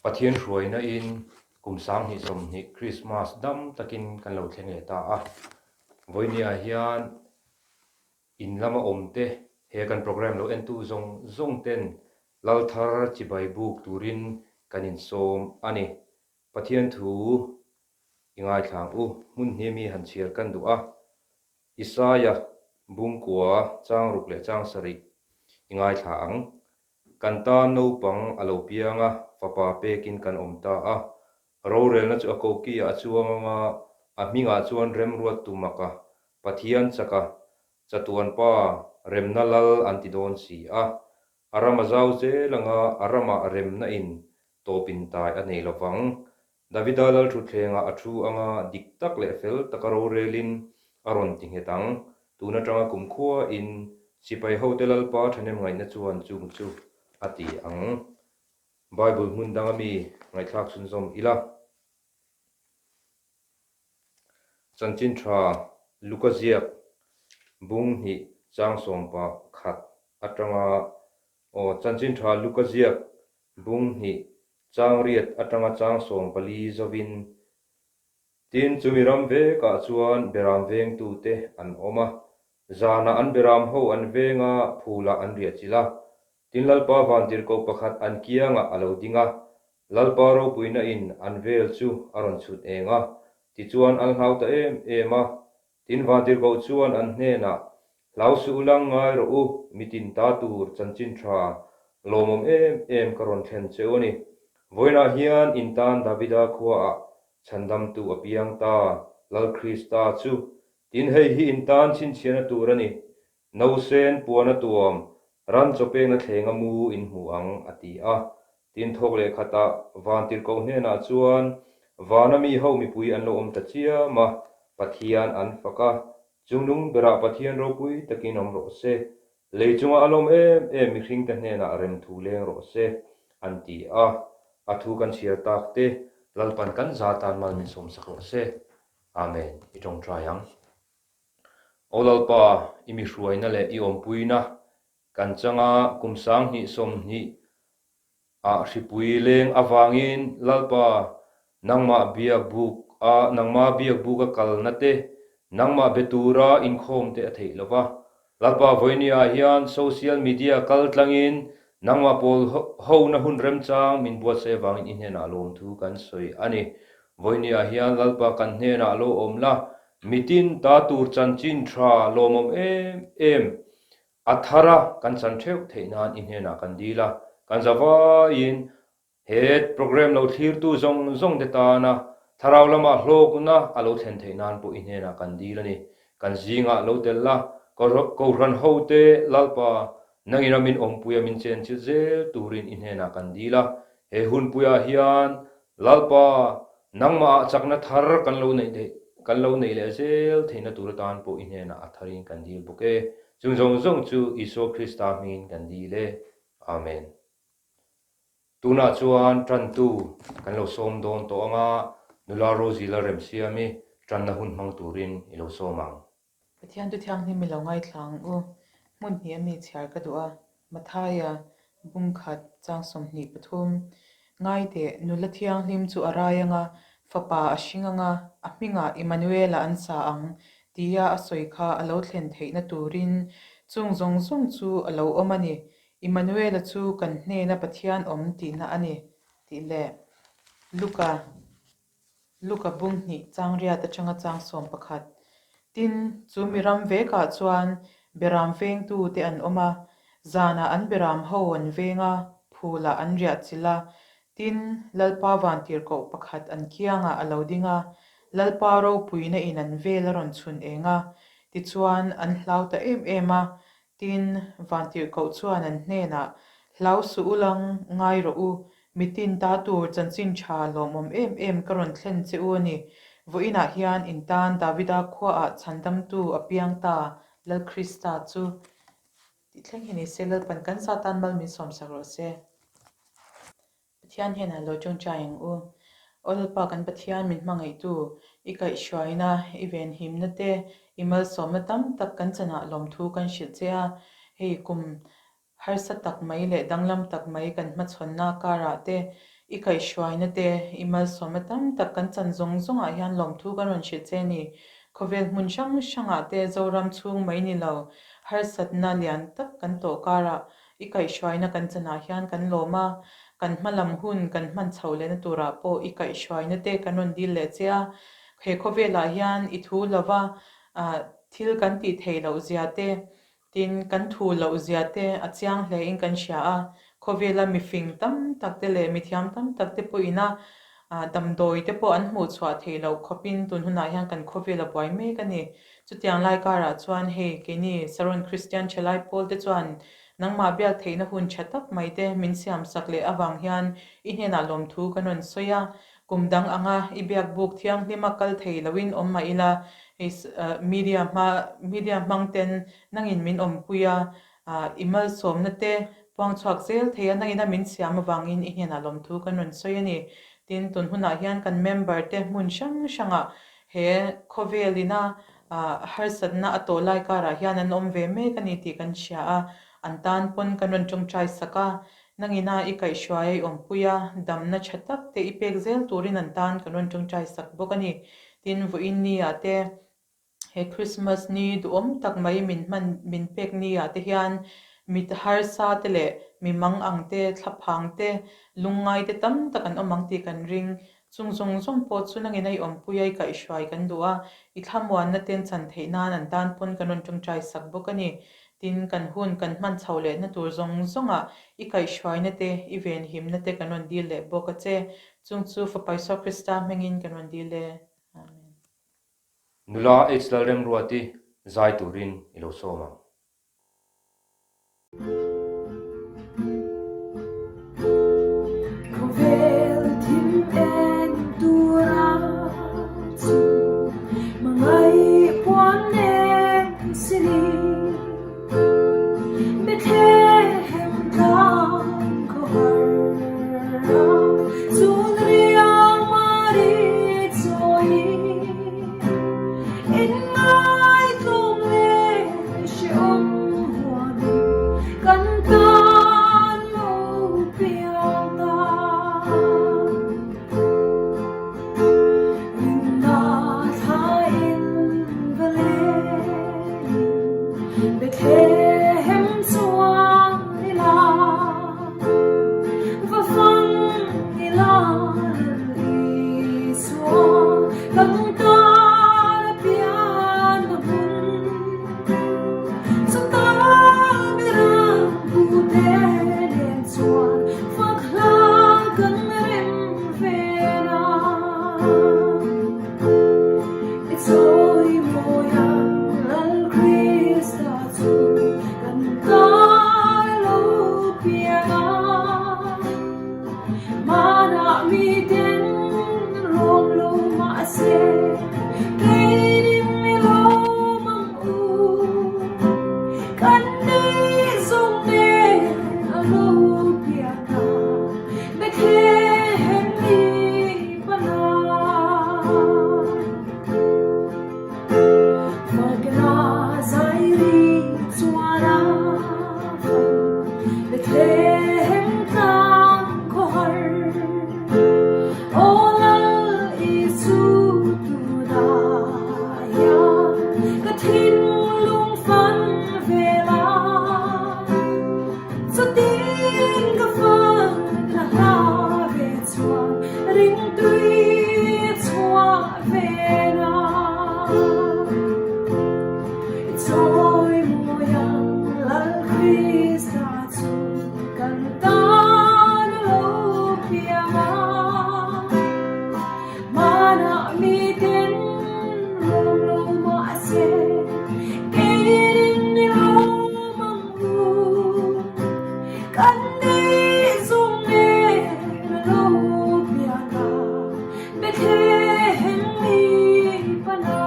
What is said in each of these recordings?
Pathian hruaina in kum 2020 Krismas dam takin kan lo thleng leh ta a. Vawinia hian in lama awm te, he kan program lo entu zawng zawng ten Lal thar chibai buk turin kan insawm a ni. Pathian thu i ngaithla ang u, hmun hnih mi han chhiar kan duh a. Isaia bungkua chang ruk leh chang sarih i ngaithla ang. Kan tan naupang a lo piang a, fapa pekin kan awm ta a. Rorelna chu a koki-ah a chuang ang a, a hmingah chuan remruattu maka, Pathian chaka, chatuan pa, remna lal an ti dawn si a. A ram a zau zel ang a, a ramah remna in tawp intai a nei lovang. Davida lalthutthlengah a thu ang a, dik tak leh fel taka rorelin a rawn ti nghet ang. Tun atanga kumkhuain sipai hote Lalpa thahnem ngaihna chuan chung chu a ti ang. Bible hmun danga mi ngaihthlak chhunzawm ila. Chanchin tha Luka ziak bung hnih chang 11 atanga aw Chanchin tha Luka ziak bung hnih chang riat atanga chang 14 zovin Tin, chumi ram vekah chuan beram vengtute an awm a, zanah an beram ho an veng a, phulah an riah chilh a. Tin, Lalpa vantirhkoh pakhat an kiangah a lo ding a, Lalpa ropuina in an vel chu a rawn chhut eng a, tichuan an hlau ta em em a. Tin, vantirhkoh chuan an hnenah, Hlau suh u lang ngai rawh u, mitin ta tur chanchin tha lawmawm em em ka rawn thlen che u a ni. Vawiinah hian in tan Davida khuaah chhandamtu a piang ta, Lal Krista chu. Tin, hei hi in tan chhinchhiahna tur a ni. Nausen puan a tuam, ran chawpekna thlenga mu in hmu ang, a ti a. Tin, thawk leh khatah vantirhkoh hnenah chuan vana mi ho mipui an lo awm ta chiam a, Pathian an fak a, Chungnung berah Pathian ropui takin awm rawh se, lei chunga a lawm em em mihringte hnenah remthu leng rawh se, an ti a. A thu kan chhiar tak te, Lalpan kan za tan mal min sawmsak rawh se. Amen. I tawngtai ang. Aw Lalpa, i mi hruaina leh i awmpuina kan changa kum 2020 Ah hripui leng avangin Lalpa, nangmah biak buk a nangmah biak buk a kalna te, nangmah be tura inkhawm te a theih lo va. Lalpa vawinia ah hian social media kal tlangin nangmah pawl ho na hun remchang min buatsaih avangin i hnenah lawmthu kan sawi a ni. Vawinia ah hian Lalpa kan hnenah lo awm la, mitin ta tur chanchin tha lawmawm em em A thar a, kan chan theuh theih nan i hnenah kan dil a, kan za vaiin he program lo thlirtu zawng zawng te tana thlarau lama hlawkna a lo thlen theih nan pawh i hnenah kan dil a ni. Kan zingah lo tel la, Kohhran hote Lalpa nangin a min awmpuia min chenchilh zel turin i hnenah kan dil a, he hunpuiah hian Lalpa, nangmahah chakna thar kan lo neih theih, kan lo neih leh zel theihna tur atan pawh i hnenah a tharin kan dil bawk e. Chung zawng zawng chu Isua Krista hmingin kan dil e. Amen. Tunah chuan tantu kan lo sawm dawn tawh anga nula Rosie Lalremsiami tanna hun hmang turin i lo sawm ang. Pathian chu thianghlim i lo ngaithla ang u. Hmun hnih a mi chhiar ka duh a, Mathaia, bungkhat, chang 23. Ngai teh, nula thianghlim chu a rai ang a, fapa a hring ang a, a hmingah Immanuela an sa ang, tia a sawi kha a lo thlen theihna turin chung zawng zawng chu a lo awm a ni. Immanuela chu kan hnena Pathian awm tihna a ni, tih leh Luka. Luka bung hnih chang riat atanga chang 11. Tin, chu mi ram vekah chuan beram vengtu te an awm a, zanah an beram ho an veng a, phulah an riah chilh a. Tin, Lalpa vantirhkoh pakhat an kiangah a lo ding a, Lalpa ropuina in an vel a rawn chhun eng a, tichuan an hlau ta em em a, Tin, vantirhkoh chuan an hnenah, Hlau suh u lang, ngai rawh u, mitin ta tur chanchin tha lawmawm em em ka rawn thlen che u a ni. Vawiinah hian in tan Davida khuaah chhandamtu a piang ta, Lal Krista chu. Tih thleng hi ni se, Lalpan kan za tan mal min sawmsak rawh se. Pathian hian a lo tawngtai ang u. Aw Lalpa kan Pathian min hmangaihtu, i kaihhruaina, i venhimna te, i malsawmna tam tak kan chanah lawmthu kan hrilh che a. Hei kum harsa tak mai leh danglam tak mai kan hmachhawnna karah te. I kaihhruaina te, i malsawmna tam tak kan chan zawng zawngah hian lawmthu kan rawn hrilh che a ni. Khawvel hmun hrang hrangah te Zoram chhung mai ni lo, harsatna lian tak kan tawh karah i kaihhruaina kan chanah hian kan lawm a, kan hma lam hun kan hman chhoh lehna turah pawh i kaihhruaina te kan rawn dil leh che a. He khawvelah hian i thu lova thil kan tih theih loh zia te, Tin, kan thu loh zia te a chiang hle in kan hria a, khawvela mifing tam tak te leh mithiam tam tak te pawhin a damdawi te pawh an hmuh chhuah theih loh khawpin tun hunah hian kan khawvel a buai mek a ni. Chutiang lai karah chuan hei keini Saron Kristian Thalai Pawl te chuan nangmah biak theihna hun tha tak mai te min siam sak leh avang hian i hnenah lawmthu kan rawn sawi a, Kum dang anga i biak buk thianghlima kal thei loin awm mah ila, hei media hma media hmang ten nangin min awmpui a, i malsawmna te puang chhuak zel thei a, nangin a min siam avangin i hnenah lawmthu kan rawn sawi a ni. Tin, tun hunah hian kan member te hmun hrang hrangah he khawvel ina harsatna a tawh lai karah hian an awm ve mek a ni tih kan hria a, an tan pawn kan rawn tawngtai sak a, Nangina i kaihhruai a i awmpui a, damna tha tak te i pek zel turin an tan kan rawn tawngtai sak bawk a ni. Tin, vawiin ni ah te, he Christmas ni duhawm tak mai min hman min pek ni ah te hian mi harsa te leh mi mang ang te, thlaphang te, lungngai te tam tak an awm ang tih kan ring. Chung zawng zawng pawh chu nangina i awmpui a i kaihhruai kan duh a, i thlamuanna ten chan theih nan an tan pawn kan rawn tawngtai sak bawk a ni. Tin, kan hun kan hman chho lehna tur zawng zawngah i kaihhruaina te, i venhimna te kan rawn dil leh bawk a che. Chung chu Fapa Isua Krista hmingin kan rawn dil e. Amen. Nula H Lalremruati zai turin i lo sawm ang. Khawvel thim en tura chu mangaihpuan nen si ni. Bethlehem tlang khawhar a chun riang mari chawi in ngaitlawm leh hrehawm huamin kan tan lo piang ta. Rinna thlain va lenin Bethlehem chuan ila, va fang ila Isua kan tan a pian a hmun. Chuta mirang pute nen chuan fak hla kan rem ve na. I chawi mawi ang Lal Krista chu kan tan a lo piang a. Hmanah miten rawm lo mahse keinin mi lawm ang u. Kan nei zawng nen a lo piang a, Bethlehem ni pana. Fakna zai ri chuan a fan Bethlehem tlang khawhar. Aw Lal Isu tunah hian ka thinlung fan vel a, chutin ka fan la hla ve chuan ringtui chhuah vel a. I chawi mawi ang Lal Krista chu kan tan a lo piang a, hmanah miten rawm lo mahse keinin ni rawm ang u. Kan nei zawng nen a lo piang a, Bethlehem mi pana.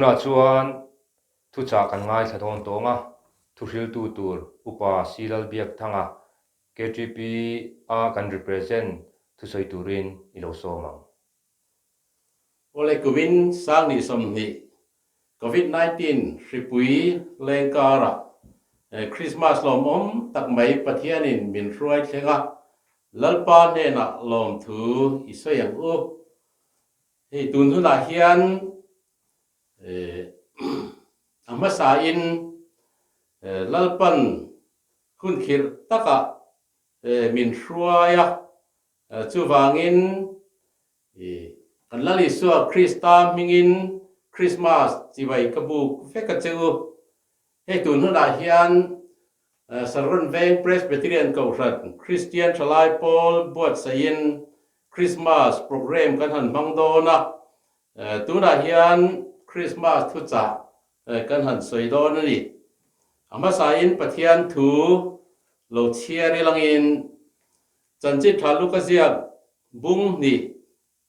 Tunah chuan thuchah kan ngaithla dawn tawng a, thuhriltu tur Upa Si Lalbiakthanga KTP a kan represent thusawi turin i lo sawm ang. Awle kumin Sangni 20 Covid 19 hripui leng karah Krismas lawmawm tak mai Pathianin min hruai thleng a, Lalpa hnenah lawmthu i sawi ang u. Hei tun hunah hian a hmasain Lalpan hun khirh takah min hruai a, chuvangin kan Lal Isua Krista hmingin Krismas chibai ka buk vek a che u. Hei tun hunah hian Saron Veng Presbyterian Kohhran Kristian Thalai Pawl buatsaihin Krismas programme kan han hmang dawn a, tunah hian Krismas thuchah kan han sawi dawn a ni. A hmasain Pathian thu lo chhiar ilangin Chanchin Tha Luka ziak bung hnih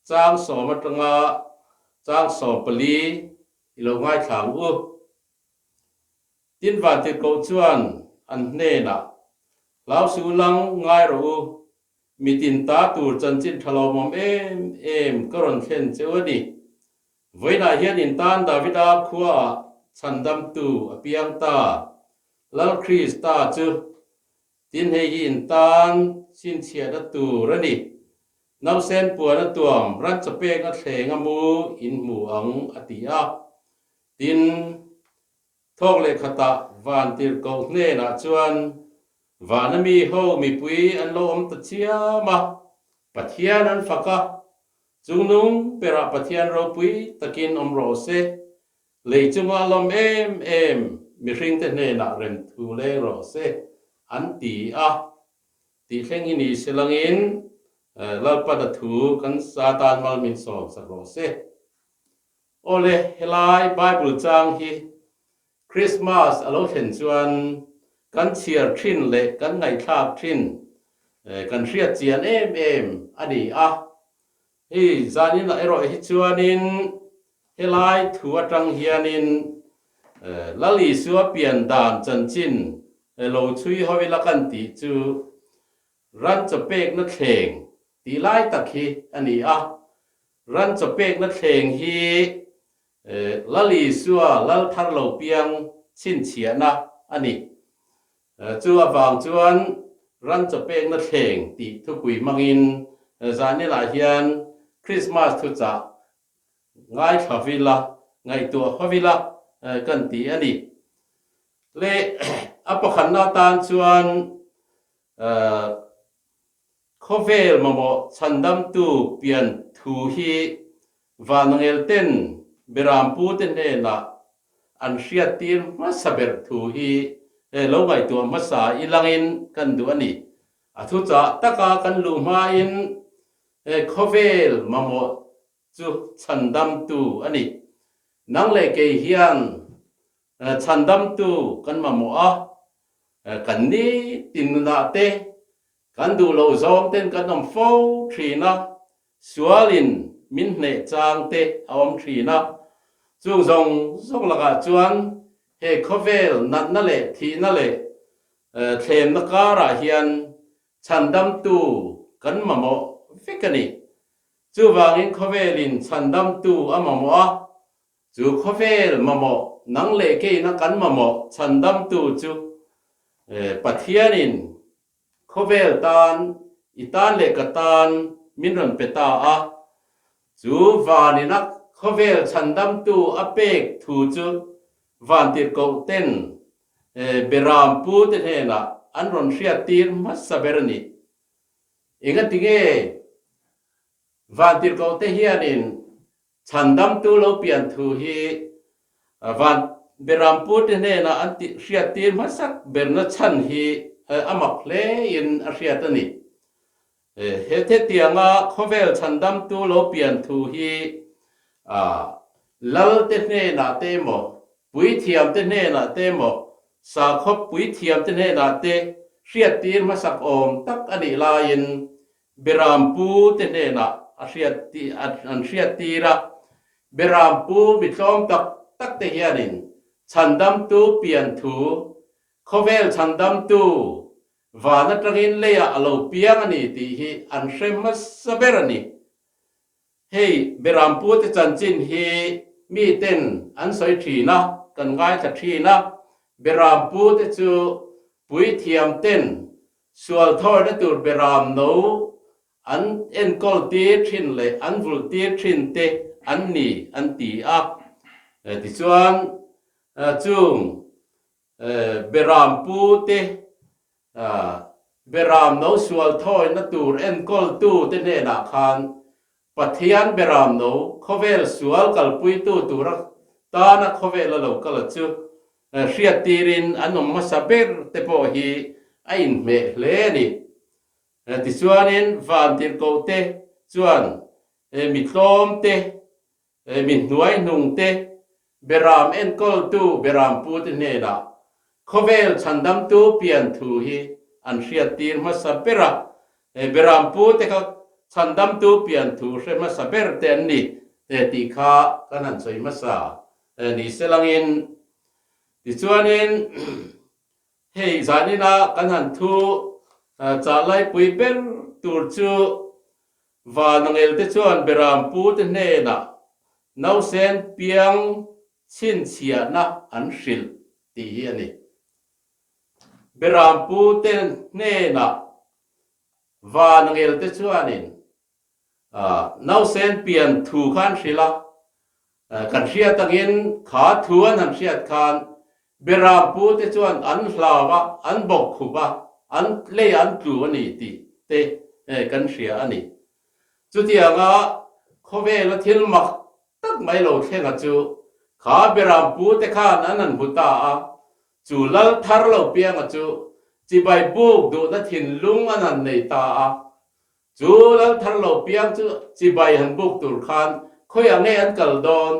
chang sawm atanga chang 14 i lo ngaithla ang u. Tin Vantirhkoh chuan an hnenah, Hlau su lang ngai rawh u, mitin ta tur chanchin tha lawmawm em em ka rawn thlen che u a ni. Vawiinah hian in tan Davida khuaah chhandamtu a piang ta, Lal Krista chu. Tin hei hi in tan chhinchhiahna tur a ni. Nausen puan a tuam, ran chawpek a thleng a mu in hmu ang, a ti a. Tin, thawk leh khatah Vantirhkoh hnenah chuan vana mi ho mipui an lo awm ta chiam a, Pathian an fak a, Chungnung berah Pathian ropui takin awm rawh se, Lei chunga lawm em em mihringte hnenah rem thu leng rawh se an ti a, tih thleng hi ni se langin Lalpana thu kan Satan mal min sawm sak rawh se. Awle, helai Bible chang hi Christmas a lo thlen chuan kan chhiar thin leh kan ngaihthlak thin kan hriat chian em em a ni a, Hei zaninah erawh hi chuanin helai thu atang hianin Lal Isua pian dan chanchin lo chhui ho ila kan tih chu ran chaw pekna thleng tih lai tak hi a ni a. Ran chaw pekna thleng hi Lal Isua lal thar lo piang chhinchhiahna a ni. Chu avang chuan ran chaw pekna thleng tih thupui hmangin zaninah hian Krismas thuchah ngaithla vila, ngaihtuah ho ila kan ti a ni. Le a pakhatna atan chuan Khawvel mamawh chhandamtu pian thu hi Vanangel ten Berampu te hnenah an hriattir hmasa ber thu hi lo ngaihtuah hmasa i langin kan duh a ni. A thuchah taka kan luh hmain khawvel mamawh chu chhandamtu a ni. Nang leh kei hian chhandamtu kan mamawh a, kan nitin nunah te Kan duh loh zawng ten kan awm fo thin a, sualin min hneh chang te a awm thin a. Chung zawng zawng lakah chuan he khawvel natna leh thihna leh thlemna karah hian chhandamtu kan mamawh vek a ni. Chuvangin khawvelin chhandamtu a mamawh a, chu khawvel mamawh nang leh keina kan mamawh chhandamtu chu Pathianin Khawvel tan, i tan leh ka tan min rawn pe ta a, chu vanina khawvel chhandamtu a pek thu chu vantirhkoh ten Beram pu te hnenah an rawn hriattir hmasa ber a ni. Engatinge vantirhkoh te hianin Chhandamtu lo pian thu hi Van Berampute hnena an tih hriattir hmasak berna chhan hi a mak hlein a hriat a ni. He thetianga khawvel chhandamtu lo pian thu hi Lalte hnenah te emaw, puithiamte hnenah te emaw, sakhaw puithiamte hnenah te hriattir hmasak awm tak a nih laiin Berampu te hnenah a hriat an hriattir a, Berampu mi tlawm tak tak te hianin Chhandamtu pian thu, khawvel Chhandamtu van atangin leiah a lo piang a ni tih hi an hre hmasa ber a ni. Hei Berampute chanchin hi miten an sawi thin a, kan ngaithla thin a. Berampute chu puithiam ten sual thawina tur beram no an enkawl tir thin leh an vulh tir thin te an ni an ti a. Tichuan chung Berampute Beram no sual thawina tur enkawltu te hnenah khan Pathian Beram no khawvel sual kalpuitu tura tana khawvela lo kal chu hriattirin an awm hmasa ber te pawh hi a inhmeh hle a ni. Tichuanin vantirhkoh te chuan mi tlawm te Mi hnuai hnung te, Beram enkawltu Berampute hnenah khawvel chhandamtu pian thu hi an hriattir hmasa ber a. Berampute kha chhandamtu pian thu hre hmasa ber te an ni tih kha kan han sawi hmasa ni se langin. Tichuanin hei zanina kan han thu chah laipui ber tur chu Vanangelte chuan Beram pute hnenah nausen piang chhinchhiahna an hrilh tih hi a ni. Beram pute hnenah Vanangelte chuanin nausen pian thu kha an hrilh a, Kan hriat angin kha thu an han hriat khan Beram pute chuan an hlau a, an bawk khup a, an lei an tlu a ni tih te kan hria a ni. Chutianga khawvela thil mak tak mai lo thlenga chu kha Beram pute khan an han hmu ta a, chu lal thar lo pianga chu chibai buk duhna thinlung an han nei ta a, Chu lal thar lo piang chu chibai han buk tur khan khawiah nge an kal dawn,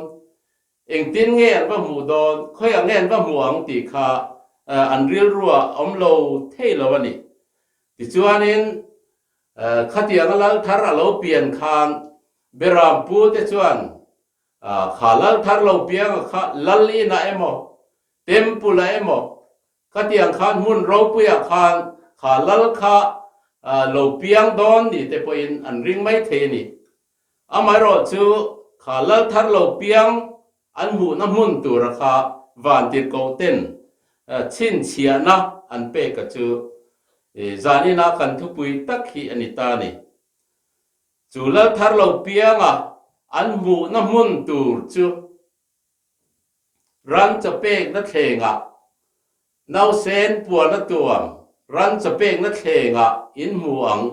engtin nge an va hmuh dawn, khawiah nge an va hmuh ang tih kha an rilruah awm lo thei lo a ni. Tichuanin khatianga lal thar a lo pian khan Beram pu te chuan kha lal thar lo pianga kha lal inah emaw, temple ah emaw Khatiang khan hmun ropuiah khan kha lal kha lo piang dawn ni te pawhin an ring mai thei a ni. Amaherawh chu kha lal thar lo piang an hmuhna hmun tura kha vantirhkoh ten chhinchhiahna an pek a chu zanina kan thupui tak hi a ni ta a ni. Chu lal thar lo pianga an hmuhna hmun tur chu Ran chaw pekna thlengah nausen puana tuam ran chaw pekna thlengah in hmu ang,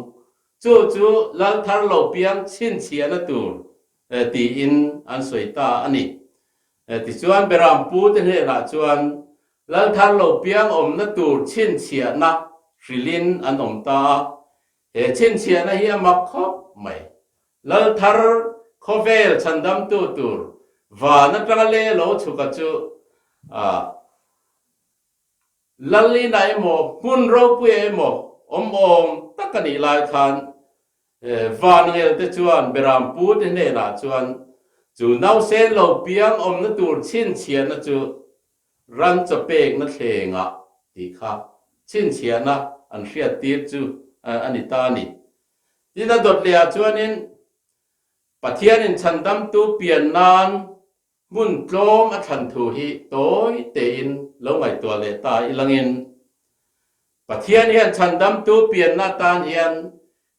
chu chu lal thar lo piang chhinchhiahna tur tiin an sawi ta a ni. Tichuan Beram pute hnenah chuan lal thar lo piang awmna tur chhinchhiahna hrilhin an awm ta a, he chhinchhiahna hi a mak khawp mai. Lal thar khawvel chhandamtu tur van atanga le lo chhuka chu Lal inah emaw hmun ropuia emaw awm awm tak a nih lai khan van ngelte chuan Beram pute hnenah chuan chu nausen lo piang awmna tur chhinchhiahna chu ran chaw pekna thlengah tih kha chhinchhiahna an hriattir chu a ni ta a ni. Tin a dawt leh ah chuanin Pathianin chhandamtu pian nan hmun tlawm a thlan thu hi tawi tein lo ngaihtuah leh ta ilangin Pathian hian chhandamtu pianna atan hian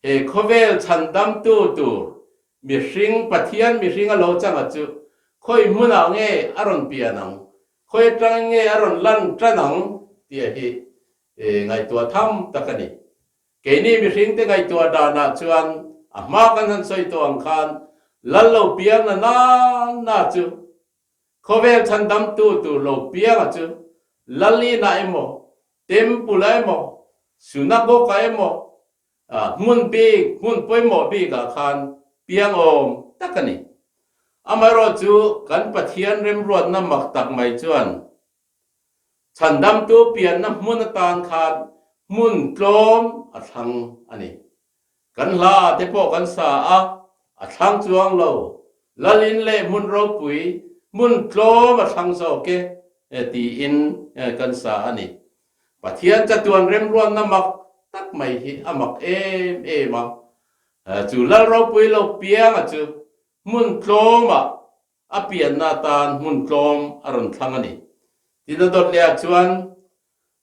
he khawvel chhandamtu tur mihring Pathian mihring a lo changa chu khawi hmunah nge a rawn pian ang, khawi atangin nge a rawn lan tan ang tih hi ngaihtuah tham tak a ni. Keini mihringte ngaihtuah danah chuan a hma kan han sawi tawh ang khan lal lo piang na na na chu khawvel chhandamtu tur lo pianga chu lal inah emaw, temple ah emaw, synagogue ah emaw, hmun bik, hmun pawimawh bikah khan piang awm tak a ni. Amaherawhchu kan Pathian remruatna mak tak mai chuan Chhandamtu pianna hmun atan khan hmun tlawm a thlang a ni. Kan hla te pawh kan sa a, a thlang chuang lo. Lalin leh hmun ropui, hmun tlawm a thlang zawk e tiin kan sa a ni. Pathian chatuan remruatna mak tak mai hi a mak em em a, chu Lal ropui lo pianga chu hmun tlawmah a pianna atan hmun tlawm a rawn thlang a ni. Tin a dawt lehah chuan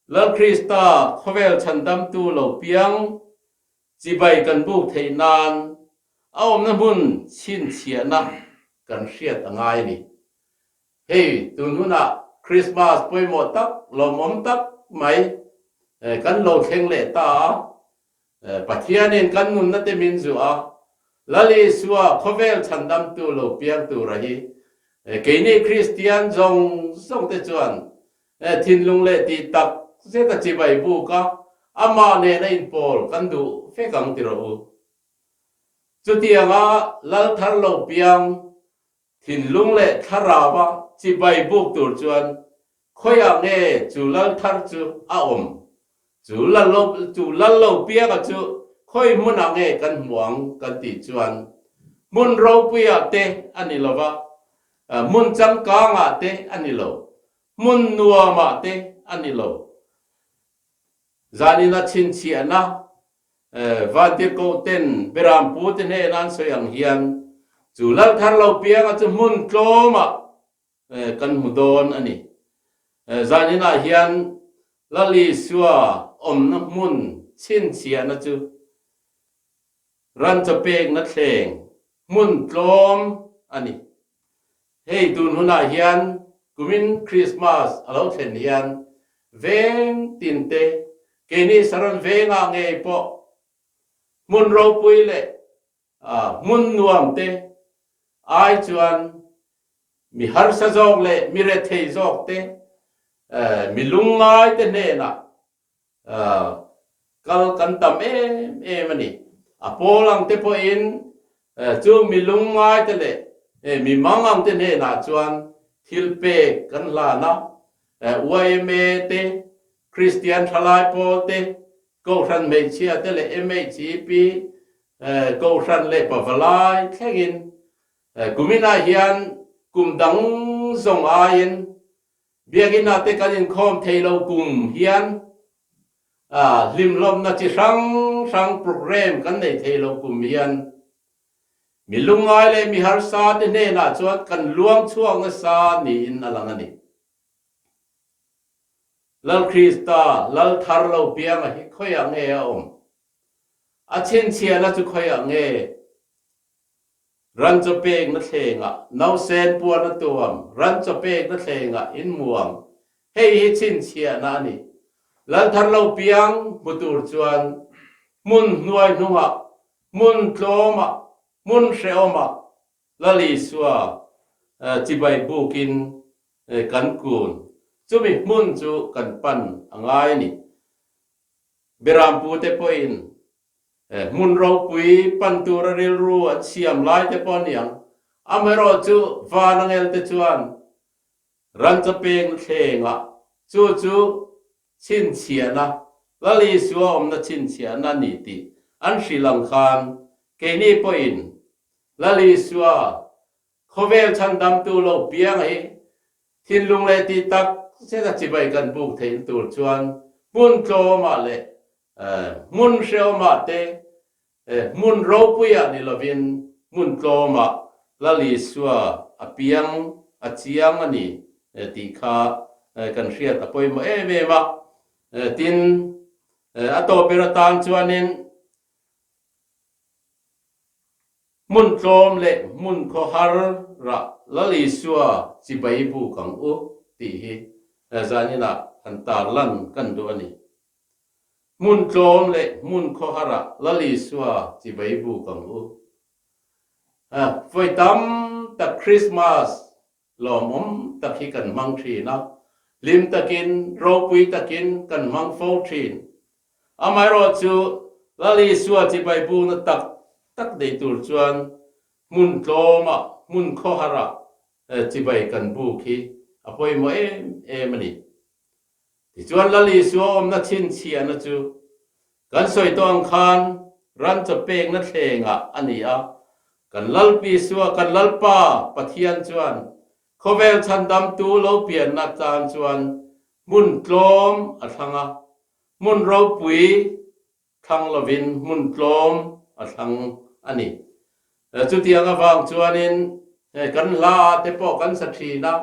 Lal Krista khawvel chhandamtu lo piang Chibai kan buk theih nan a awmna hmun chhinchhiahna kan hriat a ngai a ni. Hei tun hunah Krismas pawimawh tak, lawmawm tak mai kan lo thleng leh ta a, Pathianin kan nunna te min zuah a, Lal Isua khawvel chhandamtu lo piang tura hi keini Kristian zawng zawng te chuan Thinlung leh tih tak zet a chibai buk a, amah nen a inpawl kan duh fek ang ti rawh u. Chutianga lal thar lo piang thinlung leh thlarau a chibai buk tur chuan khawiah nge chu lal thar chu a awm? Chu lal lo chu lal lo pianga chu khawi hmunah nge kan hmu ang kan tih chuan hmun ropuiah te a ni lo va, hmun changkangah te a ni lo. Hmun nuamah te a ni lo. Zanina chhinchhiahna Vantirhkoh ten Berampu te hnena an sawi ang hian chu lal thar lo pianga chu hmun tlawmah kan hmu dawn a ni. Zaninah hian Lal Isua awmna hmun chhinchhiahna chu Ran chaw pekna thleng hmun tlawm a ni. Hei tun hunah hian kumin Krismas a lo thlen hian veng tin te, keini Saron vengah ngei pawh hmun ropui leh hmun nuam te ai chuan mi harsa zawk leh mi rethei zawk te, mi lungngai te hnenah Kal kan tam em em a ni. A pawl ang te pawhin chu mi lungngai te leh mi mang ang te hnenah chuan thil pek kan hlan a. Yma te, Kristian Thalai Pawl te, Kohhran Hmeichhia te leh MHEP, Kohhran leh Pavalai thlengin kuminah hian kum dang zawng aiin Biakinn ah te kan inkhawm thei lo kum hian hlimhlawmna chi hrang hrang programme kan nei thei lo kum hian mi lungngai leh mi harsa te hnenah chuan kan luang chhuak nasa niin a lang a ni. Lal Krista Lal thar lo pianga hi khawiah nge a awm? A chhinchhiahna chu khawiah nge? Ran chaw pekna thlengah nausen puan a tuam, ran chaw pekna thlengah in muang. Hei hi chhinchhiahna a ni. Lalthar lo piang hmu tur chuan hmun hnuai hnungah, hmun tlawmah, hmun hrehawmah Lal Isua chibai bukin kan kun. Chumi hmun chu kan pan a ngai a ni. Berampute pawhin Hmun ropui pan tura rilru an siam lai te pawh a ni ang. Amaherawhchu van angel te chuan ran chaw pekna thlengah chu chu chhinchhiahna, Lal Isua awmna chhinchhiahna a ni tih an hrilh ang khan keini pawhin Lal Isua khawvel chhandamtu lo pianga hi thinlung leh tih tak zeta chibai kan buk theihna tur chuan hmun tlawmah leh Hmun hrehawmah te, hmun ropuiah ni lovin hmun tlawmah Lal Isua a piang, a chiang a ni tih kha kan hriat a pawimawh em em a. Tin, a tawp ber atan chuanin hmun tlawm leh hmun khawhar rah Lal Isua chibai buk ang u tih hi zaninah han tarlan kan duh a ni. Hmun tlawm leh hmun khawharah Lal Isua chibai buk ang u. Vawi tam tak Krismas lawmawm tak hi kan hmang thin a, hlim takin, ropui takin kan hmang fo thin. Amaherawh chu Lal Isua chibai bukna tak tak nei tur chuan hmun tlawmah, hmun khawharah chibai kan buk hi a pawimawh em em a ni. Tichuan Lal Isua awmna chhinchhiahna chu kan sawi tawh ang khan ran chaw pekna thlengah a ni a, kan Lal Isua, kan Lalpa Pathian chuan. Khawvel chhandamtu lo pianna tan chuan hmun tlawm a thlang a, hmun ropui thlang lovin hmun tlawm a thlang a ni. Chutiang avang chuanin kan hla te pawh kan sa thin a,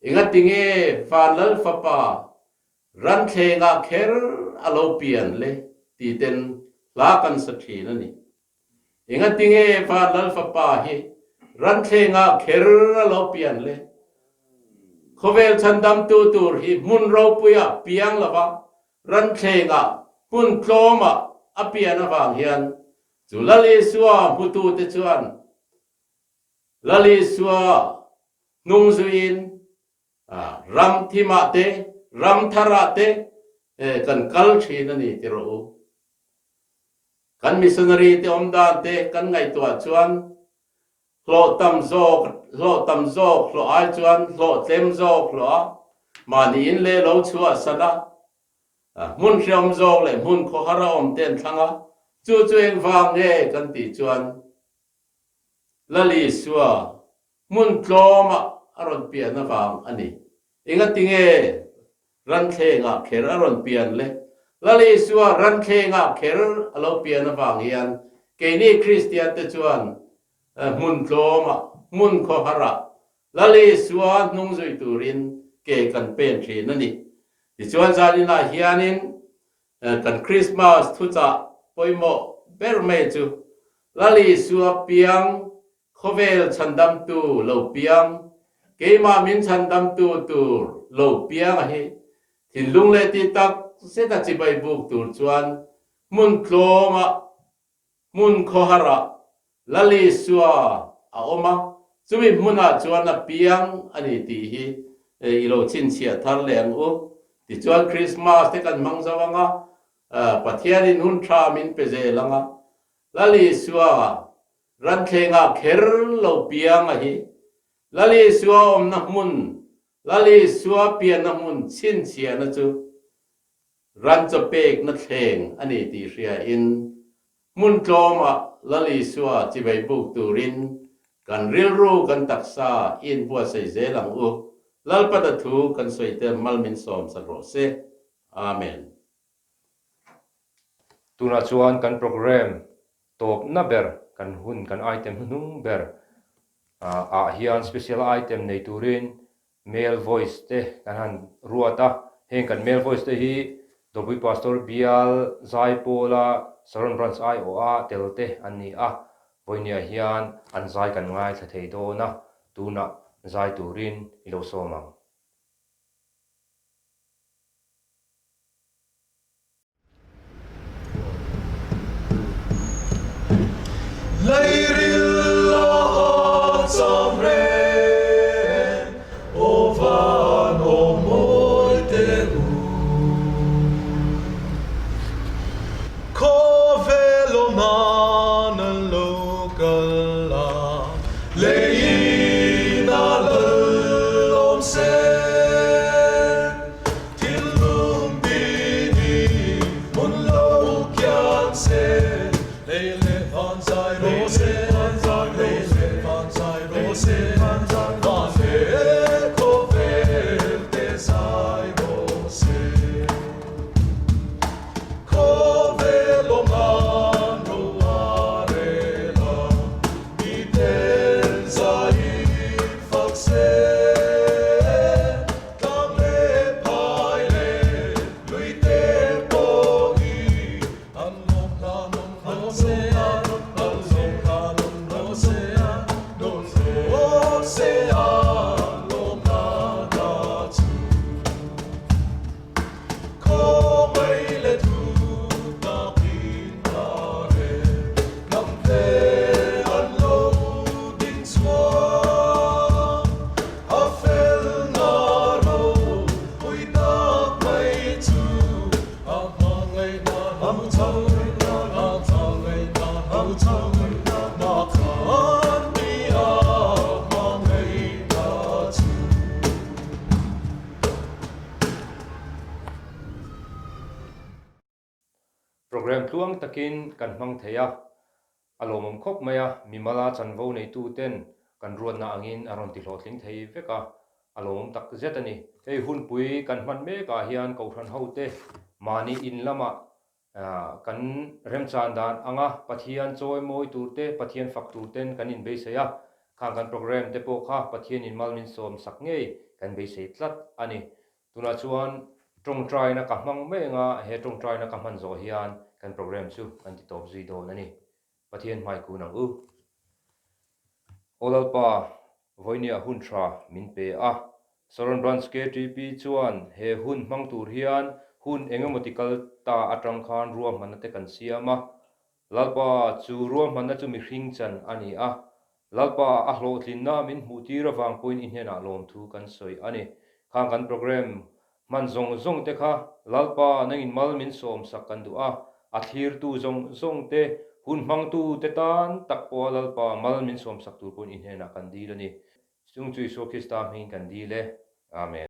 engatinge Vanlal fapa Ranthlengah kher a lo pian le ti ten hla kan sa thin a ni. Engatinge Vanlal fapa hi Ranthlengah kher a lo pian le? Khawvel chhandamtu tur hi hmun ropuiah piang lova Ranthlengah hmun tlawmah a pian avang hian chu Lal Isua hmutute chuan Lal Isua hnung zuiin Ram thimah te, ram tharah te kan kal thin a ni ti rawh u. Kan missionary te awm dan te kan ngaihtuah chuan hlawh tam zawk, hlawh tam zawk hlawh ai chuan hlawh tlem zawk hlawh a, mahni in leh lo chhuah san a, hmun hreawm zawk leh hmun khawhar a awm te an thlang a, chu chu engvang nge kan tih chuan Lal Isua Hmun tlawmah a rawn pian avang a ni. Engatinge ranthlengah kher a rawn pian le? Lal Isua ranthlengah kher a lo pian avang hian keini Kristiante chuan hmun tlawmah, hmun khawharah Lal Isua hnung zui turin ke kan pen thin a ni. Tichuan zaninah hianin kan Krismas thuchah pawimawh ber mai chu Lal Isua piang Khawvel chhandamtu lo piang, keimah min chhandamtu tur lo piang a hi thinlung leh tih tak zet a chibai buk tur chuan hmun tlawmah, hmun khawharah Lal Isua a awm a, chumi hmunah chuan a piang a ni tih hi i lo chhinchhiah thar leh ang u. Tichuan Krismas te kan hmang zo ang a, Pathianin hun tha min pe zel ang a, Lal Isua Ranthlengah kher lo piang a hi. Lal Isua awmna hmun, Lal Isua pianna hmun chhinchhiahna chu ran chaw pekna thleng a ni tih hriain hmun tlawmah Lal Isua chibai buk turin kan rilru kan taksa i inbuatsaih zel ang u. Lalpata thu kan sawi te mal min sawm sak rawh se. Amen. Tunah chuan kan programme tawpna ber kan hun kan item hnuhnung ber ah hian special item nei turin male voice te kan han ruat a, heng kan male voice te hi Dawlpui Pastor Bial Zaipawla Saron Branch aiawha tel te an ni a, vawinia hian an zai kan ngaithla thei dawn a, tunah zai turin i lo sawm ang. Leiril a cham reng, aw van aw mawi te u. Khawvel aw nan an lo kal a, leiin a lal awm se. Thinlung dini hmun lo kian se, lei leh van zai rawh se, lei leh van zai rawh se, van leh khawvel te zai rawh se. Khawvel awm an ro a rel a, miten zaiin fak se. Tlang leh phai leh lui te pawh hi an lawm hla nawm rawh se, an lawm hla nawm rawh se, dawn rawh se an lawm hla hla chu. Khaw mai leh thu takin a rel, hnam te an lo ding chhuak. A fel na ro pui tak mai chu a hmangaihna lo chho, a hmangaihna lo chho, na khan mi a hmangaihna chu. Programme tluang takin kan hmang thei a, a lawmawm khawp mai a, mimala chanvo neitu ten Kan ruatna angin a rawn ti hlawhtling thei vek a, a lawmawm tak zet a ni. Hei hunpui kan hman mekah hian Kohhran hote mahni in lamah kan remchan dan anga Pathian chawi mawi tur te, Pathian fak tur ten kan inbeisei a, khang kan programme te pawh kha Pathianin mal min sawm sak ngei kan beisei tlat a ni. Tunah chuan tawngtaina ka hmang mai anga he tawngtaina ka hman zawh hian kan programme chu kan ti tawp zui dawn a ni. Pathian hmai kun ang u. Aw Lalpa, vawinia hun tha min pe a. Saron Branch KTP chuan he hun hmang tur hian hun engemaw ti kal ta atang khan ruahmanna te kan siam a. Lalpa, chu ruahmanna chu mihring chan a ni a. Lalpa, a hlawhtlinna min hmuh tir avang pawhin i hnenah lawmthu kan sawi a ni. Khang kan programme Hman zawng zawng te kha Lalpa nangin mal min sawm sak kan duh a, a thlirtu zawng zawng te, hun hmangtu te tan tak pawha Lalpa mal min sawm sak tur pawhin i hnenah kan dil a ni. Chung chu Isua Krista hmingin kan dil e. Amen.